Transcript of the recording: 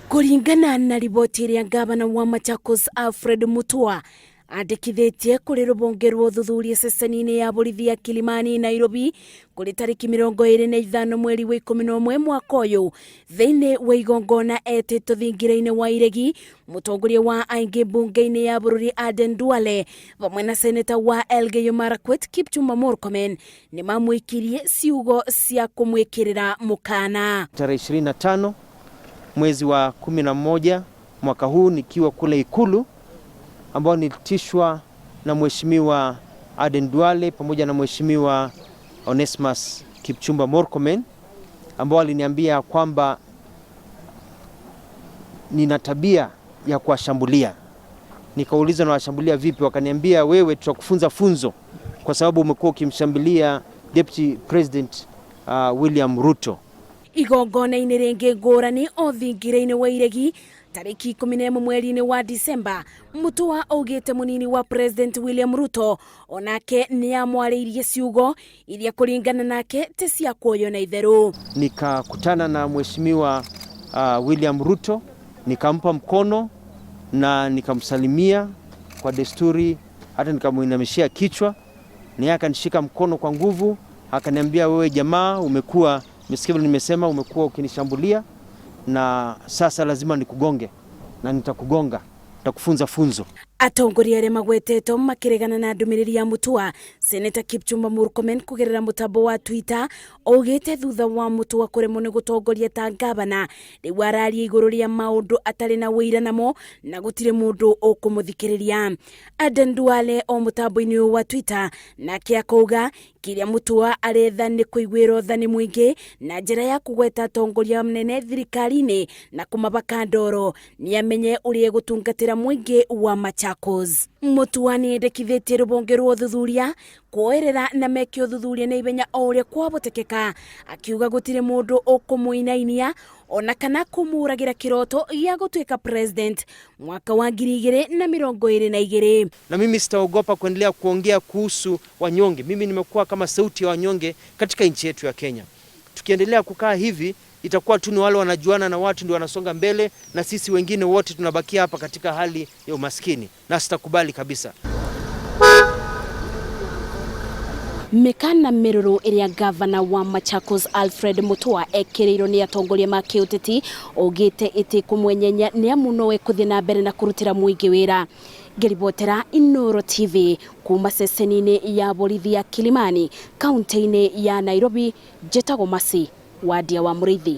Kũringana na riboti ĩrĩa ngavana wa Machakos Alfred Mutua andĩkithĩtie kũrĩ rũbonge rwa ũthuthuria ceceni-inĩ ya borithi ya Kilimani Nairobi kũrĩ tarĩki 25 mweri wa 11 mwaka ũyũ thĩinĩ wa igongona etĩtwo thingira-inĩ wa Iregi. Mũtongoria wa aingĩ mbunge-inĩ ya bũrũri Aden Duale vamwe na seneta wa Elgeyo Marakwet Kipchumba Murkomen nĩ mamwĩkirie ciugo cia kũmwĩkĩrĩra mũkana. Tarehe 25 mwezi wa 11 mwaka huu nikiwa kule Ikulu, ambao nilitishwa na Mheshimiwa Aden Duale pamoja na Mheshimiwa Onesmus Kipchumba Murkomen, ambao aliniambia kwamba nina tabia ya kuwashambulia. Nikauliza, nawashambulia vipi? Wakaniambia, wewe tutakufunza funzo kwa sababu umekuwa ukimshambulia Deputy President William Ruto. Igongona-inĩ rĩngĩ ngũrani o thingira-inĩ wa Iregi tarĩki 11 mweri-inĩ wa Disemba, Mutua augĩte mũnini wa President William Ruto onake nĩ amwarĩirie ciugo iria kũringana nake ti cia kuoywo na itherũ. Nikakutana na Mheshimiwa William Ruto, nikampa mkono na nikamsalimia kwa desturi, hata nikamuinamishia kichwa, na yeye akanishika mkono kwa nguvu, akaniambia, wewe jamaa, umekuwa umesikia vile nimesema, umekuwa ukinishambulia na sasa lazima nikugonge na nitakugonga, nitakufunza funzo. Atongoria arĩa magwetetwo makĩregana na ndũmĩrĩri ya Mutua, Seneta Kipchumba Murkomen kũgerera mũtambo wa Twitter augĩte thutha wa Mutua kũremwo nĩ gũtongoria ta ngavana, rĩu araria igũrũ rĩa maũndũ atarĩ na ũira namo na gũtirĩ mũndũ ũkũmũthikĩrĩria. Aden Duale o mũtambo-inĩ ũyũ wa Twitter nake akauga kĩrĩa Mutua aretha nĩ kũiguĩrwo tha nĩ mũingĩ na njĩra ya kũgweta atongoria nene thirikari-inĩ na kũmabaka ndoro nĩ amenye ũrĩa egũtungatĩra mũingĩ wa Machakos. Mutua nĩ endekithĩtie rũbonge rwa ũthuthuria kuoerera na meke ũthuthuria na ihenya o ũrĩa kwahotekeka, akiuga gũtirĩ mũndũ ũkũmũinainia ona kana kũmũragĩra kĩroto gĩa gũtuĩka president mwaka wa 2022. Na mimi sitaogopa kuendelea kuongea kuhusu wanyonge. Mimi nimekuwa kama sauti ya wanyonge katika nchi yetu ya Kenya. Tukiendelea kukaa hivi itakuwa tu ni wale wanajuana na watu ndio wanasonga mbele na sisi wengine wote tunabakia hapa katika hali ya umaskini, na sitakubali kabisa. Mĩkana mĩrũrũ ĩrĩa gavana wa Machakos Alfred Mutua ekĩrĩirwo nĩ atongoria ma kĩũteti augĩte ĩtĩ kũmwenyenya nĩ amu nowe kũthiĩ na mbere na kũrutĩra mũingĩ wĩra. Ngĩribotera Inooro TV kuma ceceni-inĩ ya borithi ya Kilimani kaunti-inĩ ya Nairobi, njĩtagwo Mercy Wadia wa Mũrĩithi.